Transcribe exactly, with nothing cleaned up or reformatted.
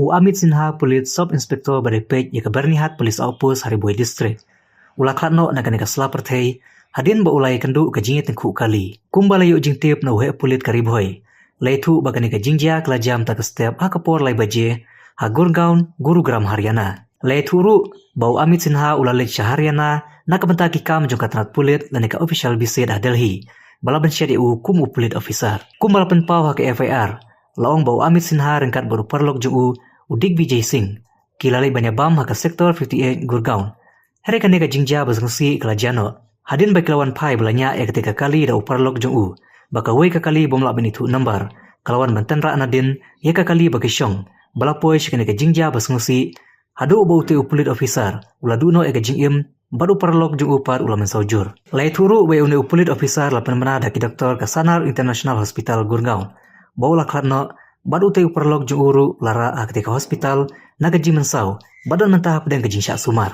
U Amit Sinha, Police Sub Inspector ba dei peit ïa ka Byrnihat Police Outpost ha Ri Bhoi District, u la khlad noh na kane ka sla pyrthei hadien ba u la ïakynduh ka jingïatyngkhuh kali. Kumba la ïoh jingtip na u heh pulit ka Ri Bhoi, la ïathuh ba kane ka jingjia ka la jia mynta ka step ha ka por lai baje ha Gurgaon, Gurugram, Haryana. La ïathuh ruh ba u Amit Sinha u la leit sha Haryana na ka bynta ki kam jong ka tnat pulit lane ka official visit ha Delhi, ba la pynshet ïa u kum u pulit officer. Kumba la pynpaw ha ka F I R, la ong ba u Amit Sinha ryngkat bad u paralok jong u, u Digvijay Singh, ki la leit ban ïabam ha ka Sector fifty-eight Gurgaon. Hynrei kane ka jingjia ba sngewsih ka la jia noh hadien ba ki la wan phai ba la ñiah ïa katei ka kali da u paralok jong u, ba kawei ka kali bym lah ban ithuh number ka la wan ban tynrah nadien ïa ka kali ba ki shong, ba la poi sha kane ka jingjia ba sngewsih haduh ba utei u pulit officer u la duh noh ïa ka jingim bad u paralok jong u pat u la mynsaw jur. La ïathuh ruh ba ïa une u pulit officer la pynbna da ki doktor ka Sanar International Hospital, Gurgaon, ba u la khlad noh, bad utei u paralok jong u ruh u la rah ha katei ka hospital na ka jingmynsaw, bad don mynta hapdeng ka jingshah sumar.